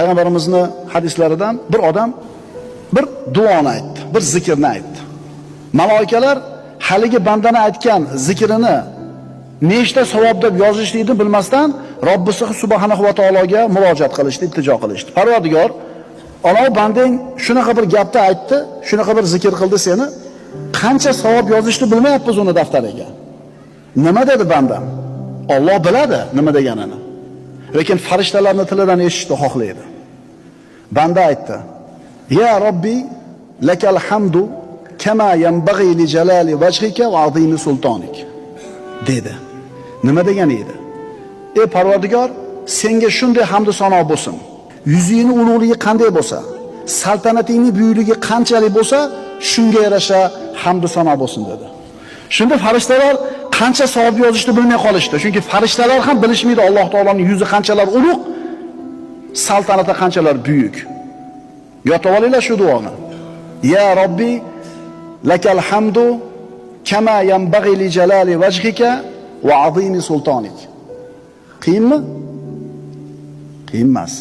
Payg'ambarimizni hadislaridan bir odam bir duoni aytdi, bir zikrni aytdi. Maloikalar haligi bandani aytgan zikrini nechta savob deb yozishlikni bilmasdan Robbisi subhanahu va taologa murojaat qilishdi, iltijo qilishdi. Parvardigor, "Alloh bandang shunaqa bir gapni aytdi, shunaqa bir zikr qildi seni, qancha savob yozishni bilmayapmiz uni daftariga." Nima dedi bandam? Alloh biladi nima deganini. Lekin farishtalarning tilidan eshitishni xohlaydi. Banda aytdi: "Ya Robbi, lakal hamdu kama yanbaghi li jalali vajhika va azimi sultonik." dedi. Nima degani edi? Ey Parvardigor, senga shunday hamd sano bo'lsin. Yuzingning ulug'ligi qanday bo'lsa, saltanatingning buyukligi qanchalik bo'lsa, shunga yarasha hamd sano bo'lsin dedi. Shunda farishtalar qancha savob yozishni bilmay qolishdi. Chunki farishtalar ham bilishmaydi Alloh taoloning yuzi qanchalar ulug', saltanati qanchalar buyuk. Yotib olinglar shu duoni. Ya Robbi, lakal hamdu kama yanbaghi li jalali vajhika va azimi sultonik. Qiyinmi? Qiyin emas.